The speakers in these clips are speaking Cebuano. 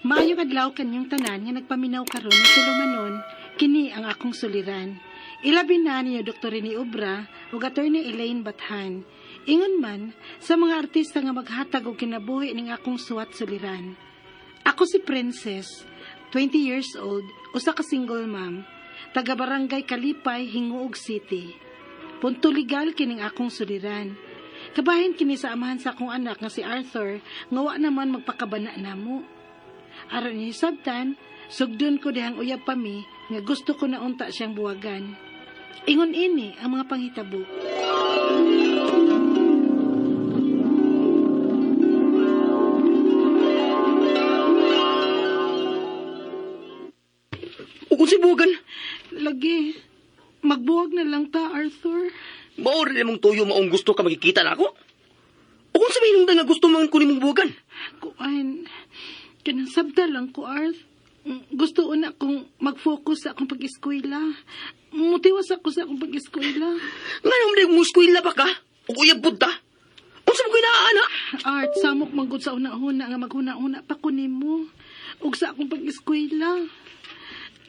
Maayong adlaw kanyong tanan nga nagpaminaw karon ni tulumanon, kini ang akong suliran. Ilabi na niyo Dr. Rene Obra ug Attorney Elaine Bathan. Ingon man sa mga artista nga maghatag og kinabuhi ning akong suwat suliran. Ako si Princess, 20 years old, usa ka single mom, taga Barangay Kalipay, Hinguog City. Punto legal kining akong suliran. Kabahin kini sa amahan sa akong anak nga si Arthur, nga wa naman magpakabana namo. Aron ni sabtan, sugdon ko dihang uyab pa mi nga gusto ko na unta siyang buwagan. Ingon ini ang mga panghitabo. O kung si buwagan, Lagi, magbuwag na lang ta, Arthur. mao rin mong tuyo maong gusto ka magkikita na ako. O kung sabihin nung nga gusto man ko nimong buwagan. Kuan, kanang sabta lang ko, Arth. Gusto una kong mag-focus sa akong pag-eskwela. Mutiwas ako sa akong pag-eskwela. Nga naman mo eskwela ba ka? O uyab pud ta? Unsa mo ko'y naaana? Art, samok manggod sa una-una nga maghuna-una pa ko nimo. Ug sa akong pag-eskwela.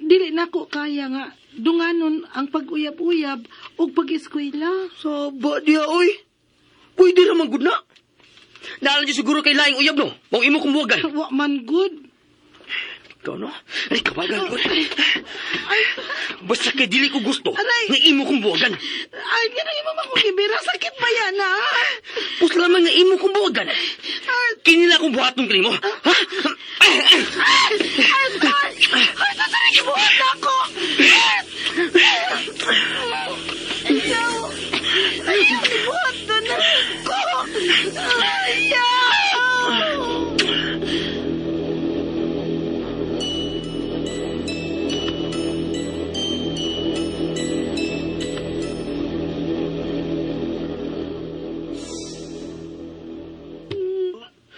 Dili na ko kaya nga dunganon ang pag-uyab-uyab ug pag-eskwela. Saba diya, oy. Pwede ra man gud na. Naalan niyo siguro kay laing uyab, no? Mong imo kong buwagan. Wa man good. Ikaw, no? Ay, kabagal ko. Basta kay dili ko gusto Aray! nga imo kong buwagan. Ay, nga imo man kong gibira. Sakit ba yan, ha? Pusla man nga imo kong buwagan. Art, Kinila kong buhaton kanimo. Ha? Art, Art! Art, asa na gibuhat na ako? Art! Ayaw! Ayaw, gibuhat na na ako! Ayaw!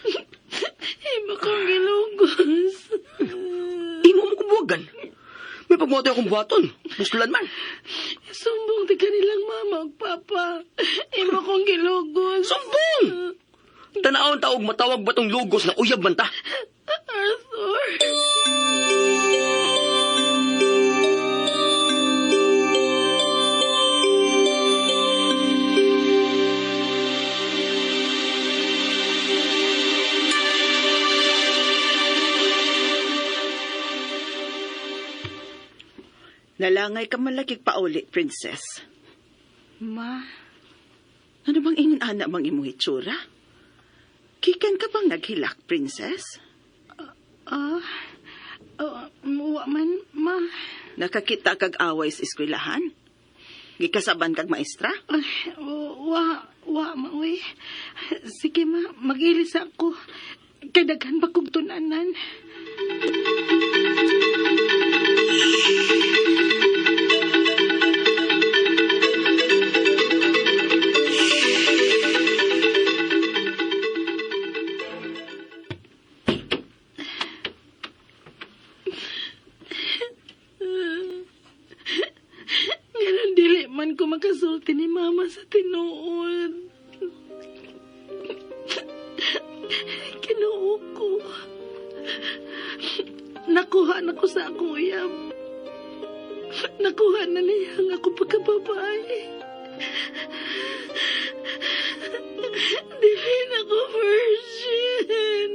Ima kong gilugos. Imo mo kong buwagan. May pagmuhatay akong buhaton. Puslan man. Sumbong ti kanilang mama ug papa. Ima kong gilugos. Sumbong! Tanawon taog matawag ba tong lugos na uyab man ta? Arthur. Nalangay ka malakig pauli, princess. Ma, Ano bang ingon ana bang imong itsura? Kikan ka bang naghilak, princess? ah, wa man, ma. Nakakita kag away sa eskwelahan? Gikasaban kag maestra? Ay, wa, wa, ma, uy. Sige, ma, mag-ilis ako. Kay daghan pa kong tunanan. Ngayon, dili man ko makasulti ni mama sa tinuod. Kinuo ko. Nakuha na ko sa akong uyab. Nakuha na niya ang akong pagkababae. Dili na ko virgin.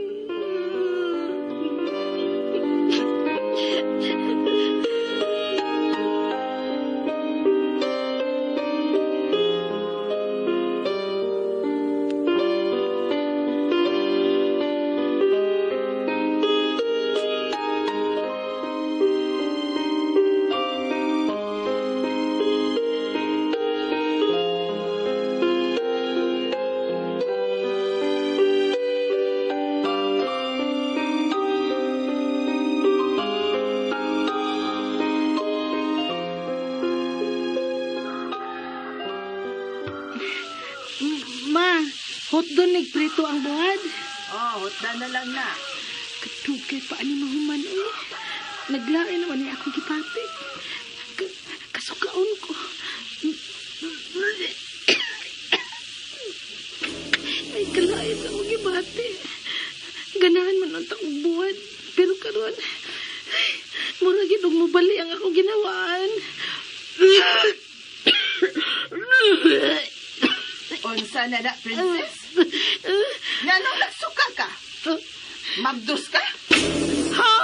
Ma, hotdog nagprito ang buhad. Oh, hotda na lang na. Katugay pa ni mahuman eh. Naglain naman ni akong gipati. Kasukaon ko. Ay, kalain sa akong gibati. Ganahan man ang taong buwan. Pero karon. Mura gid og mobali ang akong ginawaan. Unsa na na, princess? Nganong nagsuka ka? Mabdos ka? Ha?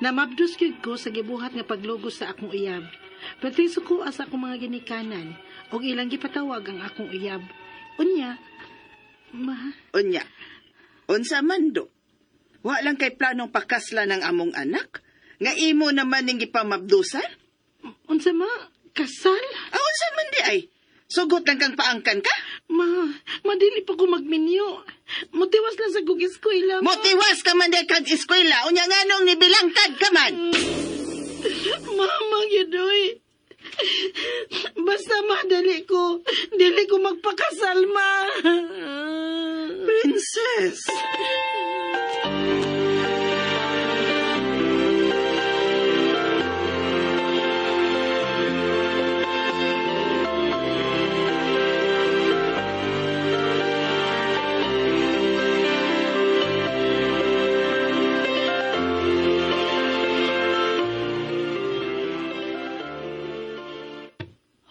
Namabdos gyud ko sa gibuhat nga paglugos sa akong uyab. Pati suko sa akong mga ginikanan ug ilang gipatawag ang akong uyab. Unya, ma, Unya. Unsa man do? Wa lang kay planong pakasla ng among anak? Nga imo naman ning gipamabdusan? Unsa ma, kasal? Ah, unsa man di ay? Sugot lang kang paangkan ka? Ma, madili pa ko magminyo. Mutiwas lang sa kong eskwela, ma. Motiwas ka man di kag eskwela, unya nganong nibilangkad ka man. Mama, gidoy. Basta madali ko. Dili ko magpakasal, ma. Princess.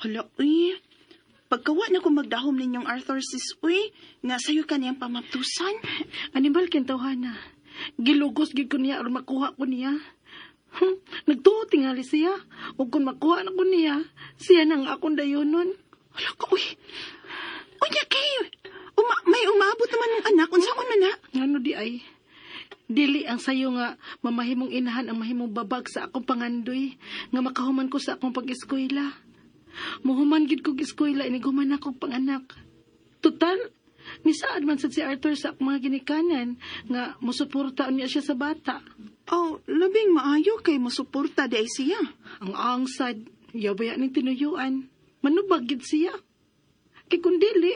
Hala, uy. Pagkawa na ko magdahom ninyong Arthur sis, uy, nga sayo ka niyang pamaptusan. Animal kentawhana. Gilugos gid ko niya or makuha ko niya. Nagtuo tingali siya. Ug kung makuha na ko niya, siya na ang akong dayonon. Hala ka, uy. Unya kay, may umabot naman ng anak, unsa ko na na? Ngano di ay? Dili ang sayo nga mamahimong inahan ang mahimong babag sa akong pangandoy nga makahuman ko sa akong pag-eskwela. Muhuman gid kog eskwela iniguman ako panganak. Total, nisaad man sad si Arthur sa akong mga ginikanan nga mosuporta niya siya sa bata. Oh, labing maayo kay mosuporta di ay siya. Ang angsad, yabaya ning tinuyuan. Manubag gid siya. Kay kun dili,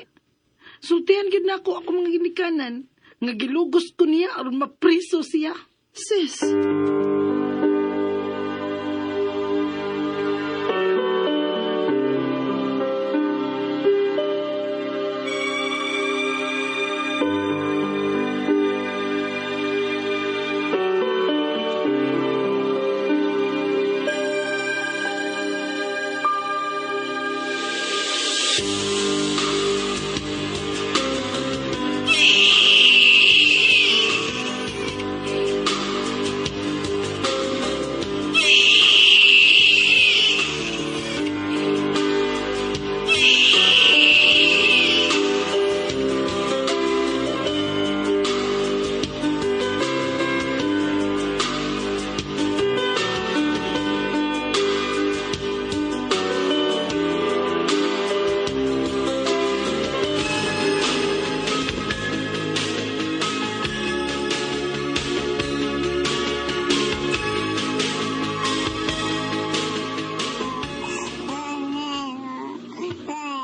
sultihan gid nako ako mga ginikanan nga gilugos ko niya aron mapriso siya. Sis.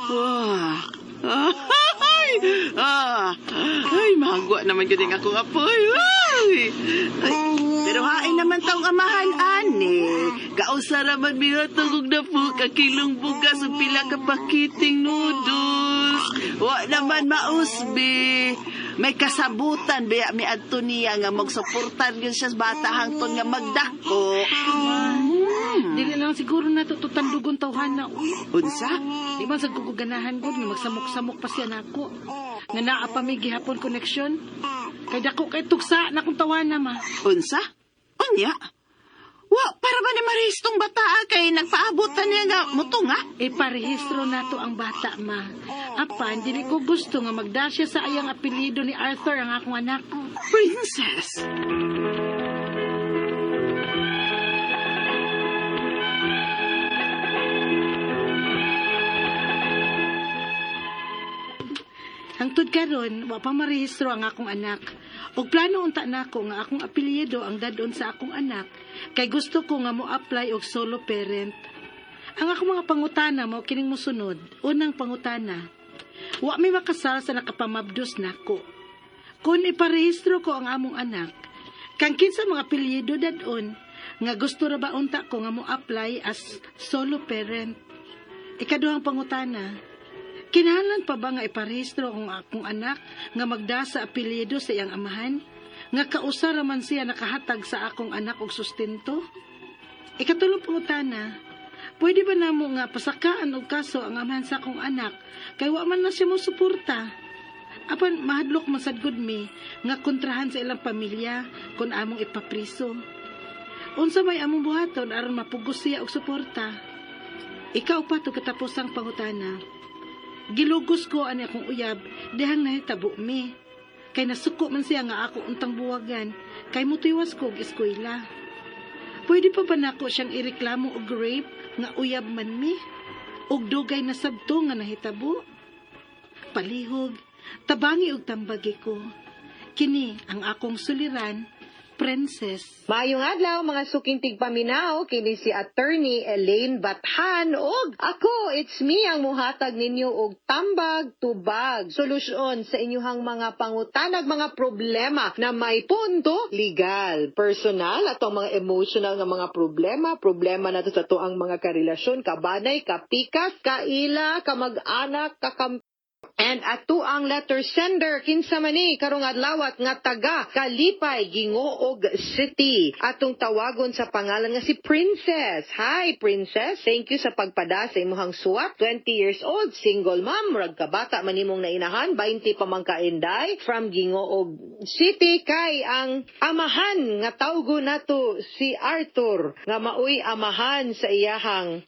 Wah. Ay, ah, ay, mahagwa naman gud ang akong apoy. Ay. Ay, pero hain naman taong amahan, ani. Gausa raman mihatog og napo ka kilong bugas ug pila ka pakiting noodles. Wa naman mausbi. May kasabutan biya mi adto niya nga magsuportar gyud siya sa bata hangtod nga magdako. Dili lang siguro na to tandugon tawhana. Uy, Unsa? di man sa guguganahan gud nga magsamok-samok pa siya nako. Nga naa pa may gihapon connection. Kay dako kay tuksa na kong tawana ma. Unsa? Unya? Wa, para ba ni Maris tong bataa kay nagpaabot na niya nga mutunga? Iparehistro nato ang bata ma. Apan dili ko gusto nga magda siya sa ayang apelyido ni Arthur ang akong anak. Princess! Hangtod karon, wa pa marehistro ang akong anak. Og plano unta nako nga akong apelyido ang dadon sa akong anak kay gusto ko nga mo-apply og solo parent. Ang akong mga pangutana mao kining mosunod. Unang pangutana, wa mi makasal sa nakapamabdos nako. Kung iparehistro ko ang among anak, Kang kinsa mga apelyido dadon nga gusto ra ba unta ko nga mo apply as solo parent? Ikaduhang pangutana, kinahanglan pa ba nga iparehistro ang akong anak nga magda sa apelyido sa iyang amahan? Nga kausa ra man siya nakahatag sa akong anak og sustento? Ikatulong pangutana, pwede ba namo nga pasakaan og kaso ang amahan sa akong anak kay wa man na siya mo suporta? Apan mahadlok man sad gud mi nga kontrahan sa ilang pamilya kung among ipapriso. Unsa may among buhaton aron mapugos siya og suporta? Ikaupat ug katapusang pangutana. Gilugos ko ani akong uyab dihang nahitabo mi. Kay nasuko man siya nga ako untang buwagan kay mutiwas ko og eskwela. Pwede pa ba nako siyang ireklamo og rape nga uyab man mi? Og dugay na sabto nga nahitabo? Palihog, tabangi og tambagi ko. Kini ang akong suliran, Princess. Maayong adlaw, mga suking tigpaminaw, kini si Attorney Elaine Bathan og ako, it's me ang muhatag ninyo og tambag tubag solusyon sa inyuhang mga pangutanag, mga problema na may punto legal, personal, atong mga emotional nga mga problema, problema nato sa atoang mga karelasyon, kabanay, kapikas, kaila, kamag-anak, kakampi. And ato ang letter sender, kinsa man ni karong adlawat nga taga Kalipay, Gingoog City. Atong tawagon sa pangalan nga si Princess. Hi, Princess. Thank you sa pagpada sa imuhang suwat. 20 years old, single mom, murag kabata man nimong nainahan, 20 pa man kainday, from Gingoog City, kay ang amahan nga tawgo nato si Arthur nga maoy amahan sa iyahang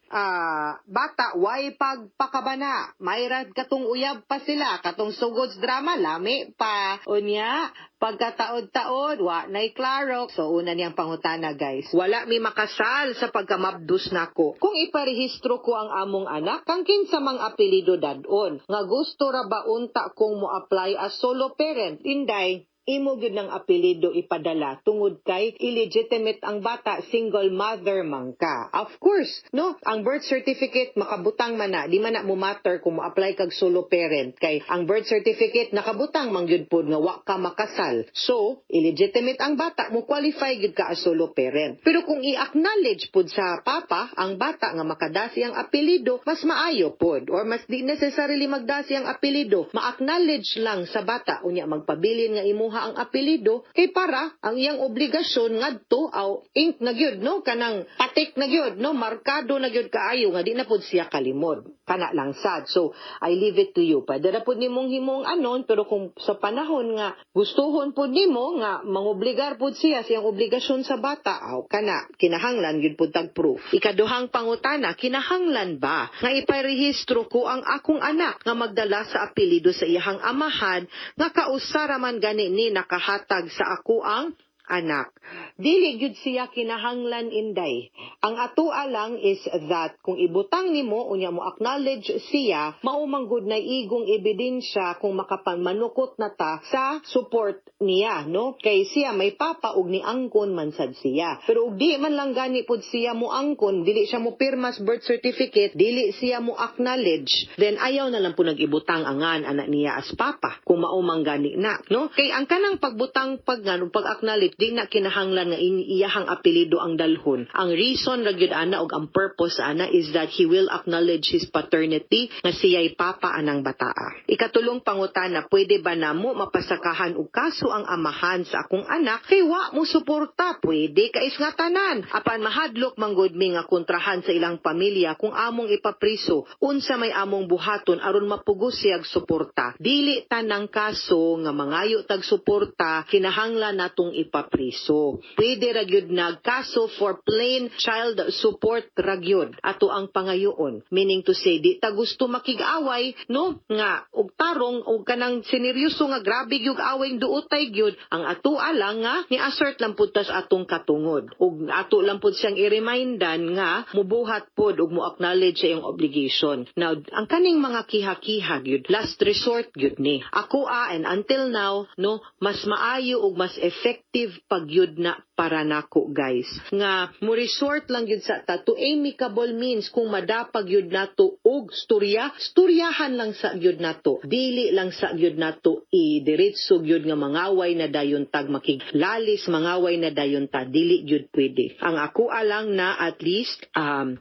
bata way pagpakabana. Mayrad katong uyab pa sila katong sugods drama lami pa. Unya pagkataod-taod wa nay klaro. So una niyang pangutana, guys, wala mi makasal sa pagkamabdus nako. Kung iparehistro ko ang among anak, kang kinsa mang apelyido dadon? Nga gusto ra ba unta kong mo apply as solo parent? Inday, imo gyud ng apelyido ipadala tungod kay illegitimate ang bata, single mother man ka. Of course, no, ang birth certificate makabutang man na, di man na mo matter kung mo-apply kag solo parent kay ang birth certificate nakabutang man gyud pod nga wa ka makasal. So, illegitimate ang bata, mo qualify gyud ka as solo parent. Pero kung i-acknowledge pod sa papa ang bata nga makadasi ang apelyido, mas maayo pod, or mas di necessarily magdasi ang apelyido, ma-acknowledge lang sa bata, unya magpabilin nga imuha ang apelyido kay para ang iyang obligasyon ngadto aw ink na gyud, no, kanang patik na gyud, no, markado na gyud kaayo nga di na pud siya kalimod. Kana lang sad. So I leave it to you. Pwede ra pud nimong himong anon, pero kung sa panahon nga gustuhon pud nimo nga mangobligar pud siya sa iyang obligasyon sa bata, aw kana kinahanglan gyud pud tag proof. Ikaduhang pangutana, kinahanglan ba nga iparehistro ko ang akong anak nga magdala sa apelyido sa iyahang amahan nga kausara man gani ni nakahatag sa ako ang anak? Dili gyud siya kinahanglan, inday. Ang atoa lang is that kung ibutang nimo unya mo acknowledge siya, mao man gud na igong ebidensya kung makapanmanukot na ta sa support niya, no? Kay siya may papa ug niangkon man sad siya. Pero og di man lang gani pud siya mo angkon, dili siya mo pirma sa birth certificate, dili siya mo acknowledge, then ayaw na lang po nag-ibutang angan anak niya as papa kung mao man gani na, no? Kay ang kanang pagbutang pag nga pag-acknowledge, di na kinahanglan nga iyahang apelyido ang dalhon. Ang reason ra gyud ana og ang purpose ana is that he will acknowledge his paternity nga siya'y papa anang bataa. Ikatulong pangutana, pwede ba namo mapasakahan og kaso ang amahan sa akong anak kay wa mo suporta? Pwede kais nga tanan. Apan mahadlok manggod mi nga kontrahan sa ilang pamilya kung among ipapriso. Unsa may among buhaton aron mapugos siyag suporta? Dili tanang kaso nga mangayo tag suporta kinahanglan natong ipapriso. Pwede ra gyud nagkaso for plain child support ra gyud ato ang pangayoon. Meaning to say, di ta gusto makig-away, no, nga og tarong og kanang sineryoso nga grabe gyud away, duotay gyud. Ang atoa lang nga ni assert lang pud tas atong katungod ug ato lang pud siyang i-remindan nga mubuhat pod ug mo acknowledge sa iyong obligation. Now, ang kaning mga kiha-kiha gyud, last resort gyud ni ako a, and until now, no, mas maayo ug mas effective pagyud na para nako, guys. Nga mo resort lang gyud sa ta to amicable means kung madapag gyud nato og storya, storyahan lang sa gyud nato. Dili lang sa gyud nato i-diretso gyud nga mangaway na dayon tag makiklalis, mangaway na dayon ta, dili gyud pwede. Ang ako alang na at least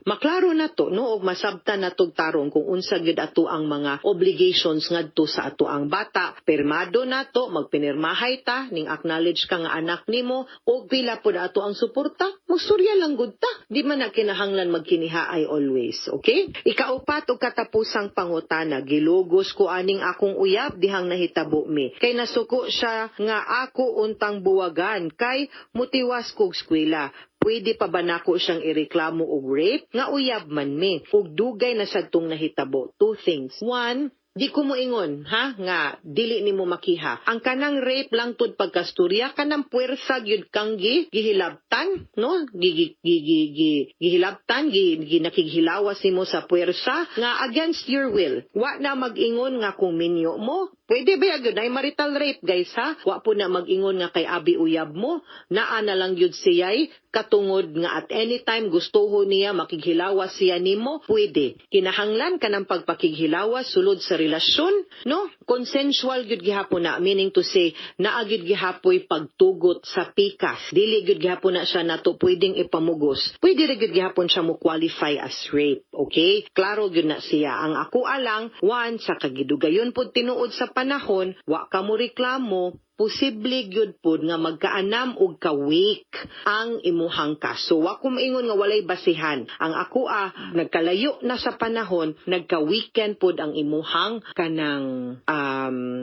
maklaro na to, no, og masabtan na tog tarong kung unsa gyud ato ang mga obligations ngadto sa ato ang bata. Pirmado na to, magpinirmahay ta ning acknowledge ka nga anak nimo og pila pud ato ang suporta, mogstorya lang gud ta. Di man na kinahanglan magkinihaay always, okay? Ikaupat og katapusang pangutana, gilugos ko aning akong uyab dihang nahitabo mi. Kay nasuko siya nga ako untang buwagan kay mutiwas kog eskwela. Pwede pa ba nako siyang ireklamo og rape? Nga uyab man mi. Ug dugay na sad tong nahitabo. Two things. One, di ko moingon, ha, nga dili nimo makiha. Ang kanang rape lang tud pagkasturya, kanang puwersa gyud kang gihilabtan, no? Gi, gi, gi, gi, gi, gihilabtan, gi nakighilawas nimo sa puwersa nga against your will. Wa na mag-ingon nga kung minyo mo, pwede ba gyud ay marital rape, guys, ha? Wa po na mag-ingon nga kay abi uyab mo, naa na lang gyud siya'y katungod nga at anytime gustoho niya makighilawas siya nimo, pwede. Kinahanglan kanang pagpakighilawas sulod sa relasyon, no? Consensual gyud gihapon na, meaning to say naa gyud gihapoy pagtugot sa pikas. Dili gyud gihapon na siya nato pwedeng ipamugos. Pwede ra gyud gihapon siya mo qualify as rape, okay? Klaro gyud na siya. Ang ako alang, one, sa kagidugayon pud tinuod sa panahon, wa ka mo reklamo, posible gyud pud nga magkaanam og ka-weak ang imuhang kaso. Wa ko maingon nga walay basihan. Ang ako nagkalayo na sa panahon, nagka-weaken pud ang imuhang kanang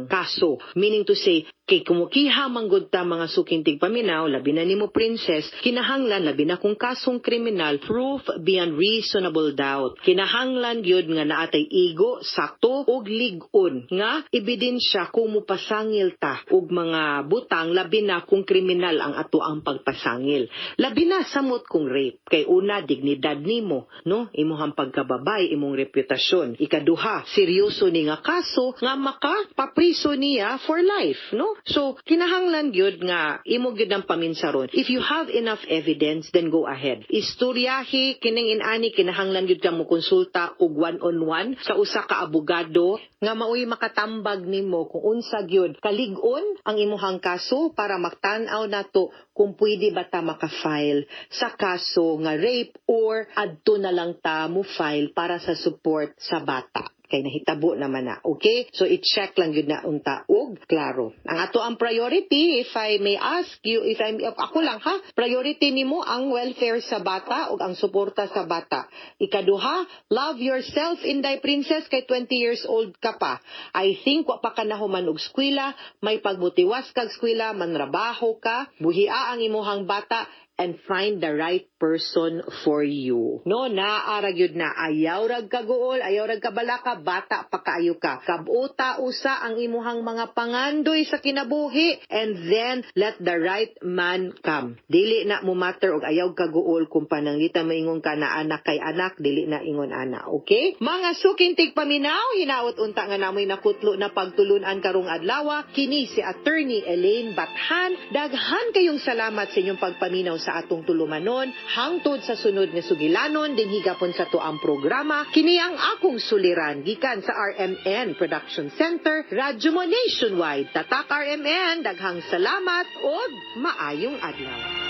kaso. Meaning to say, kay kumukiha manggod ta, mga suking tigpaminaw, labi na nimo, princess, kinahanglan, labi na kung kasong kriminal, proof beyond reasonable doubt. Kinahanglan gyud nga naatay igo, sakto ug lig-on nga ebidensya kung mupasangil ta og mga butang, labi na kung kriminal ang ato ang pagpasangil. Labi na samot kung rape. Kay una, dignidad nimo, no? Imuhang pagkababay, imong reputasyon. Ikaduha, seryoso ni nga kaso nga maka papriso niya for life, no? So, kinahanglan gyud nga imo gyud ang paminsaron. If you have enough evidence, then go ahead. Istoryahi kining inani, kinahanglan gyud ka mo konsulta og one-on-one sa usa ka abogado nga maoy makatambag nimo kung unsa gyud kalig-on ang imuhang kaso para maktan-aw nato kung pwede ba ta maka-file sa kaso nga rape or adto na lang ta mo file para sa support sa bata kay nahitabo naman na. Okay? So, i-check lang yun na unta og klaro. Ang ato ang priority, if I may ask you, if ako lang ha, priority nimo ang welfare sa bata ug ang suporta sa bata. Ikaduha, love yourself, Inday Princess, kay 20 years old ka pa. I think wa pa ka nahuman og eskwela, may pagmutiwas kag eskwela, manrabaho ka, buhia ang imuhang bata, and find the right person for you. No, naara gyud na ayaw rag kaguol, ayaw rag kabalaka, bata pa kaayo ka. Kabuta usa ang imuhang mga pangandoy sa kinabuhi and then let the right man come. Dili na mo matter og ayaw kaguol kung pananglitan maingon ka na anak kay anak, dili na ingon ana. Okay? Mga suking tigpaminaw, hinaot unta nga namoy nakutlo na pagtulunan karong adlaw. Kini si Attorney Elaine Bathan. Daghan kayong salamat sa inyong pagpaminaw sa atong tulumanon. Hangtod sa sunod nga sugilanon, dinhi gapon sa atuang programa. Kini ang akong suliran gikan sa RMN Production Center, Radyo Mo Nationwide. Tatak RMN, daghang salamat ug maayong adlaw.